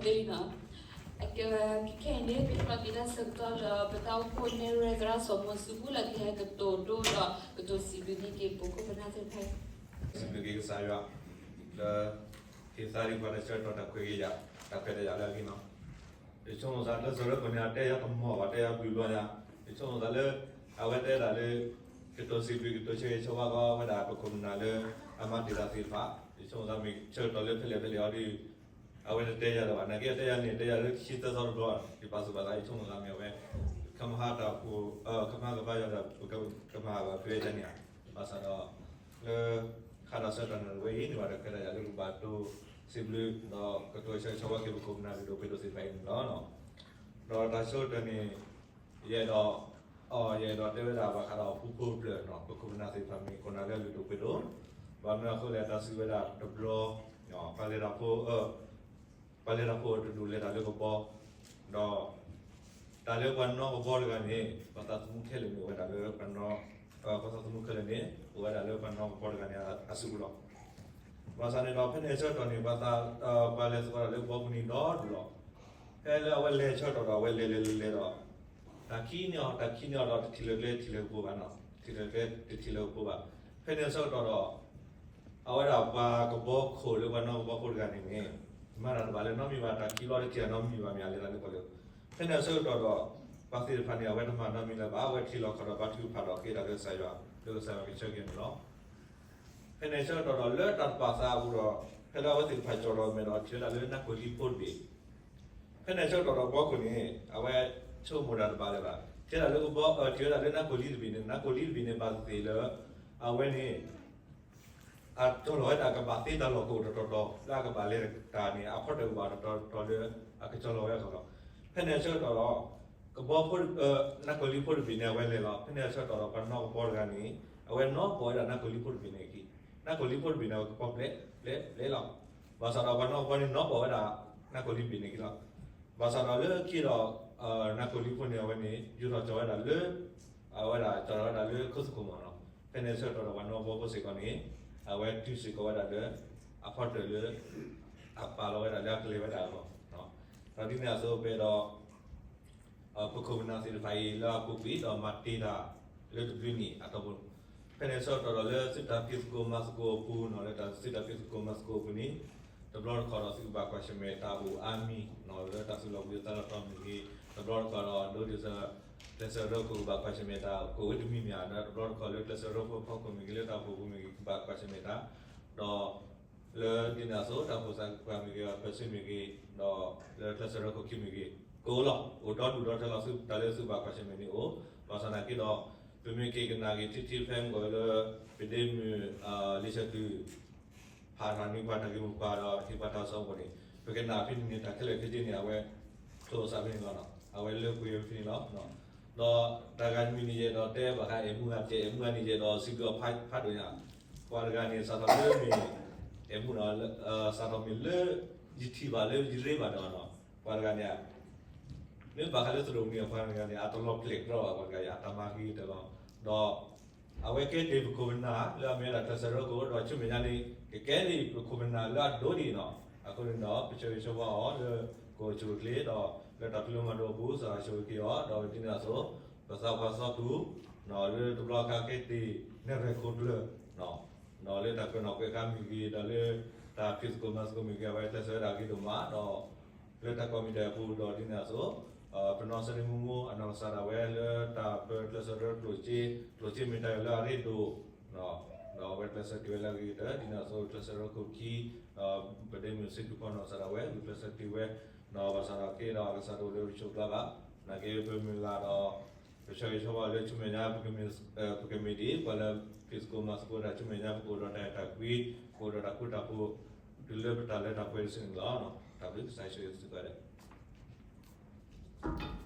လီၤ. ခဲအံၤန့ၣ် ပကဖျါက့ၤတၢ်ဆၢကတီၢ်လၢ ပတၢ်အိၣ်ဖှိၣ်နဲၣ်ရွဲသရၣ်စီၤမိၤစုပူၤလၢကဟဲကတိၤဒိဒီး ကတိၤစံးဘျုးန့ၢ်က့ၤပခိၣ်ပနၢ်သ့ၣ်တဖၣ်အံၤ. စံးဘျုးက့ၤကစၢ်ယွၤ လၢ ဟ့ၣ်သါဒံးပှၤတၢ်ဆၢကတီၢ်တၢ်ခွဲးကယာ် တၢ်ခွဲးတၢ်ယာ်လၢအဂ့ၢ်န့ၣ်, ယဆိကမိၣ်သးလၢ စၢၤရၢခိၣ်န့ၣ် အတဲယၤတမီၢ်ဘၣ် တဲယၤဘျုးဘျီညါ, ယဆိကမိၣ်သးလၢ အဝဲတဲဒၣ်လၢ ကတိၤစံးဘျုး ကတိၤဆၢဂ့ၤဆၢဝါကီးဝဲဒၣ် ပခိၣ်ပနၢ်လၢ အမၤတ့ၢ်တၢ်သ့ၣ်တဖၣ်, ယဆိကမိၣ်သးမ့ၢ်ဆၢကတီၢ်လၢဖဲလဲၣ်ဖဲလဲၣ်အီၤဒီး အဝဲတတဲယၤလၢၤဘၣ်, နာ်က့အတဲယၤန့ၣ် တဲယၤလၢခံသၢသီတဘျီ, ယပာ်သူၣ်ပာ်သး ယဆိကမိၣ်သးမ့ၢ်အဝဲ ခမဟါတၢ်ဖိ, ခမဟါကဘါယွၤဒီး ပကမၤဘၣ်ဖဲတၢ်န့ၣ်ဧါ, ဘၣ်ဆၣ်ဒီး လၢခါဒီးဆၢကတီၢ်န့ၣ်ဝဲအံၤန့ၣ် ဘၣ်တၢ်ခွဲးတၢ်ယာ်လၢပဘၣ်တိၢ်စံးဘျုး ဒီးကတိၤဆၢဂ့ၤဆၢဝါက့ၤ ပခိၣ်ပနၢ်လုၢ်ဒိၣ်ပှ့ၤဒိၣ်သ့ၣ်တဖၣ်အံၤန့ၣ်လီၤ. ဒီးတၢ်ဆၢကတီၢ်န့ၣ် ယအဲၣ်ဒိး ယအဲၣ်ဒိးတဲဝဲဒၣ်ဘၣ်ဃးဒီး ပူဖိတဖျၢၣ် ပခိၣ်ပနၢ်သ့ၣ်တဖၣ်မ့ၢ်ခိၣ်နၢ်လၢလုၢ်ဒိၣ်ပှ့ၤဒိၣ်, ဘၣ်မနုၤအဃိလဲၣ် တၢ်စံးဝဲဒၣ်တဘျီ ပှၤလဲၤတၢ်ဖိ ပှၤလဲၤတၢ်ဖိတဒူၣ်လဲၤတၢ်လၢကဘီ, ဒီး တၢ်လၢပှၤနီၣ်ကဘီတဂၤန့ၣ် ပှၤသးသမူခဲလၢာ်န့ၣ်အိၣ်ဝဲဒၣ်လၢပှၤနီၣ်, ပှၤသးသမူခဲလၢာ်န့ၣ် အိၣ်ဝဲဒၣ်လၢပှၤနီၣ်ကဘီတဂၤန့ၣ်အစုပူၤလီၤ. ဘၣ်ဆၣ်န့ၣ်ဒီး ဖဲန့ၣ်အဆၢကတီၢ်န့ၣ် ပှၤသး, ပှၤလဲၤသကိးတၢ်လၢကဘီပူၤန့ၣ်ဒီဒူၣ်လီၤ. ဖဲလၢအဝဲလဲၤဆၢကတီၢ်ဒီး အဝဲလဲၤလဲၤလဲၤလဲၤဒီး တၢ်ခံန့ၢ်အီၤ တၢ်ခံန့ၢ်အီၤဒီး တထံၣ်လၢၤကျဲတထံၣ်လၢၤကပူၤဘၣ်နီၤ, တထံၣ်လၢၤကျဲတထံၣ်လၢၤကပူၤဘၣ်. ဖဲန့ၣ်အဆၢကတီၢ်ဒီး အဝဲဒၣ်ပှၤကဘီခိၣ်လၢပှၤနီၣ်ကဘီဖိတဂၤန့ၣ်န့ၣ် မၤတၢ်တဘၣ်လၢနီတမံၤဘၣ်, တၢ်ခံဘျီတထံၣ်အနီတမံၤဘၣ်မ့ၢ်အလဲၤတၢ်လၢကီၢ်လၢ, ဖဲန့ၣ်အဆၢကတီၢ်ဒီး ပှၤသ့ၣ်တဖၣ်န့ၣ် အဝဲတမၤနီတမံၤလၢၤဘၣ်, အဝဲထံၣ်လီၤခီၣ်ဒီးဘါထုကဖၣ်ဒီးဃ့တၢ်လၢကစၢ်ယွၤ, လၢကစၢ်ယွၤကဆှၢက့ၤန့ၣ်လီၤ. ဖဲန့ၣ်အဆၢကတီၢ်ဒီး လၢတၢ်တပာ်သးအပူၤဒီး ဖဲလၢအဝဲသ့ၣ်တဖၣ်ကၠီၣ်ထီၣ်မဲာ်ဒီး ထံၣ်ဝဲဒၣ်လၢနၢ်ကိၢ်လံဖိတဘ့ၣ် ဖဲန့ၣ်အဆၢကတီၢ်ဒီး ကဘီခိၣ်န့ၣ် အဝဲဆိကမိၣ်တၢ်တဘၣ်လၢၤဘၣ်, ထံၣ်ဝဲဒၣ်လၢကဘီ, ထံၣ်ဝဲဒၣ်လၢနၢ်ကိၢ်လံတဘ့ၣ်န့ၣ်, နၢ်ကိၢ်လံတဘ့ၣ်န့ၣ် ဘၣ်သ့ၣ်သ့ၣ်လၢ အဝဲန့ၣ် အကၠီၣ်လီၤဝဲဒၣ်ကဘၣ်သ့တၢ်လီၢ်ကအိၣ်တတီၤတီၤ လၢအကဘၣ်လဲၤတၢ်န့ၣ် အဖီတၢၣ်ကဘၣ်တတီၤတီၤလၢ အကၠီၣ်လီၤဝဲအဂီၢ်လီၤ. ဖဲန့ၣ်အဆၢကတီၢ်ဒီး ကဘီဖိ, နၢ်ကိၢ်လံဖိတဘ့ၣ်န့ၣ် အဝဲလဲၤလီၤ. ဖဲန့ၣ်အဆၢကတီၢ်ဒီး ပှၤနီၣ်ကဘီတဂၤန့ၣ် အဝဲနီၣ်ပိာ်ဝဲဒၣ်နၢ်ကိၢ်လံဖိတဘ့ၣ်န့ၣ်အခံ, နၢ်ကိၢ်လံဖိတဘ့ၣ်န့ၣ် အဝဲကပီၤပျဲ, ပျဲ, ပျဲလီၤ. ဘၣ်ဆၣ်ဒီးပှၤနီၣ်ကဘီန့ၣ် နီၣ်ပိာ်ဝဲဒၣ်နၢ်ကိၢ်လံတဘ့ၣ်န့ၣ်အခံလီၤ. ဘၣ်ဆၣ်ဒီးလၢခံဒီး နၢ်ကိၢ်လံဖိန့ၣ် အဝဲန့ၣ် ယူာ်ထီၣ်ကၠီၣ်ဝဲဒၣ်လၢ အဝဲဒၣ်ကၠီၣ်ထီၣ်ဝဲဒၣ်လၢခိၣ်သကိးမးနီၤ. ဖဲန့ၣ်အဆၢကတီၢ်ဒီး ပှၤနီၣ်ကဘီဖိစ့ၢ်ကီးန့ၣ် အဝဲတုၤစ့ၢ်ကီးဝဲဒၣ်လၢ အဖီတၢၣ်လၢ အပာ်လီၤဝဲဒၣ်လၢအကလဲၤဝဲဒၣ်အဂီၢ်, ဒီးဒ်န့ၣ်အသိးပအဲၣ်ဒိး ပခိၣ်ပနၢ်သ့ၣ်တဖၣ်အံၤလၢအပူၤကွံာ်ဒီးမၤတ့ၢ်တၢ်လၢတဘျုးနံၣ်အတီၢ်ပူၤ, ဖဲန့ၣ်အဆၢကတီၢ်ဒီးလၢသုတၢ်ဖံးသကိးမၤသကိးအပူၤနီၤ, လၢတၢ်သုတၢ်ဖံးသကိးမၤသကိးအပူၤန့ၣ် တဘျီတခီၣ်ဒီးသုကဘၣ်ကွၢ်ဆၢၣ်မဲာ်တၢ်အိၣ်အါမံၤနီၤ, လၢတၢ်သုးလီၢ်ဘှံးသါလီၤတီၢ်မ့ၢ်ဂ့ၤ, တဘျီတခီၣ်ဒီးဒိးဒ်သိး ကျဲးစၢးရၢခိၣ်ကဘၣ်ကွၢ်ဆၢၣ်မဲာ်တၢ် ကအိၣ်ဝဲတမံၤမ့ၢ်ဧါ, ဒီးတဘျီတခီၣ်လၢကျဲးစၢးရၢခိၣ်ဖီခိၣ်မ့ၢ်ဂ့ၤ, လၢတၢ်အိၣ်ဖှိၣ်ပူၤမ့ၢ်ဂ့ၤ ကဘၣ်ကွၢ်ဆၢၣ်မဲာ်တၢ်, ဒီး လၢဒ်န့ၣ်အသိး တၢ်အိၣ်ဖှိၣ်သးပှၢ်မ့ၢ်ဂ့ၤ, ပၢၤဆ့မ့ၢ်ဂ့ၤ, ဒီးလၢကျဲးစၢးရၢခိၣ်ခံမ့ၢ်ဂ့ၤ, ကအိၣ်လီၤ, အိၣ်ဒီဒူၣ်ဒီထၢလီၤ, တၢ်လၢသုဘၣ်ကွၢ်ဆၢၣ်မဲာ်န့ၣ်အိၣ်, ဘၣ်ဆၣ်သနာ်က့ဒီး ပမ့ၢ်က့ၤကနၣ်က့ၤထံထံဖဲမ့ၢ်ကီးလၢ ပဒ့မုၣ် လံာ်စီဆှံ ဖးထီၣ်န့ၢ်ပှၤတၢ်ဂ့ၢ်မိၢ်ပှၢ်ဒီး ဟ့ၣ်ပှၤတၢ်ကစီၣ်အဂီၢ်န့ၣ် ပကနၣ်ဖဲန့ၣ်န့ၣ် တၢ်ခဲလၢာ်ခဲဆ့န့ၣ် အဝဲ ထိးစးဖဲန့ၣ်လီၤ, အဝဲလၢပှဲၤဖဲန့ၣ်လီၤ. ဒီးတၢ်ဂၤတမံၤန့ၣ် ယအဲၣ်ဒိးတဲဘၣ်ဃးအဲၣ်မူဂၤတက့ၢ်, အဲၣ်မူဂၤန့ၣ် ယအဲၣ်ဒိးစံးဘျုးအီၤဖးဒိၣ်ညါ, ပှၤတဂၤန့ၣ် စးထီၣ်လၢမ့ၢ် အဲၣ်မူနီၤ, စးထီၣ်မ့ၢ်လၢ ယထံၣ်ဘၣ်လၢယရ့ဘၣ်ဒီးနီၤ, ပှၤတဂၤန့ၣ် မ့ၢ်ဘၣ်ဃးလၢသရိာ်မုၣ်အပှၤတဂၤန့ၣ် အတလီၤပျဲၢ်ကြီဘၣ်, ပှၤတဂၤအံၤ အတၢ်မၤဂ့ၤတၢ်လီၤ. ဒီး အဝဲကဲတ့ၢ်ပခိၣ်ပနၢ်လၢအမ့ၢ်ဝဲဒၣ်ကျဲးစၢးရၢခိၣ်, ဒီးဆူမဲာ်ညါန့ၣ် ကကဲန့ၣ်ပခိၣ်ပနၢ်လၢအဒိဒ်အံၤနီၤ. အဃိန့ၣ်ဒီး ပဆၢဂ့ၤဆၢဝါအီၤလၢ ကအိၣ်ဆူၣ်အိၣ်ချ့ဒီး လၢတၢ်ဖံးလိမၤဒိးအပူၤ စၢ်ဆိၣ်ဂ့ၤက့ၤအီၤ, ဒီးဒ်န့ၣ်အသိး ပသးပှၢ်သီတူၢ် လၢတဘျီအခါကဲတ့ၢ် နဲၣ်ရွဲၣ်ခိၣ်ကျၢၢ် ဒီးလၢတၢ်ကွဲးနီၣ်ကွဲးဃါမ့ၢ်ဂ့ၤ, ဒီးလၢတၢ်ဖံးသကိးမၤသကိးမ့ၢ်ဂ့ၤ, အဝဲကျဲးစၢးဝဲဒၣ်ဂ့ၤဒိၣ်မး, ဒီးလၢတၢ်ကိးမံၤဒဲးအပူၤ ဒီးဒ်န့ၣ်အသိး ပနီၢ်စ့ၢ်ကီးမူမူ အနီၢ်ကစၢ်ဒၣ်ဝဲလၢတၢ်ပၢကျဲးစၢးရၢကျိၣ်စ့, ကျိၣ်စ့မ့ၢ်တၢ်ယိာ်လၢအရ့ဒိၣ်, ဒီးအဝဲကျဲးစၢးတ့ၢ်ဝဲလၢအဂ့ၤကတၢၢ်, ဒ်န့ၣ်အသိးကျဲးစၢးရၢခိၣ်ခံ ဒီးပဒ့မုၣ်စ့ၢ်ကီးနီၢ်ကစၢ်ဒၣ်ဝဲ ကျဲးစၢးတ့ၢ်ဝဲ, ဒီးဘၣ်ဆၣ်ဒီးက့ဒီးအကစၢ်ဒၣ်ဝဲလၢပဆိးကျါဘၣ်, နာ်က့ပမုၢ်လၢ်ဒီး ပဆၢဂ့ၤဆၢဝါလၢဆူမဲာ်ညါ ပကမ့ၢ်ဒ်ပှၤလၢဖံးသကိးမၤသကိးတၢ်ဆူမဲာ်ညါ ပကအိၣ်ဒီးတၢ်အဲၣ်တၢ်ကွံ, ပကအိၣ်ဒီးတၢ်ဃူတၢ်ဖိး တုၤလၢပတၢ်လၢတၢ်ပှဲၤတစုန့ၣ်လီၤ. တၢ်ဘျုးကစၢ်ယ့ၣ်ၡူးခရံာ်သုကိးဂၤဒဲး.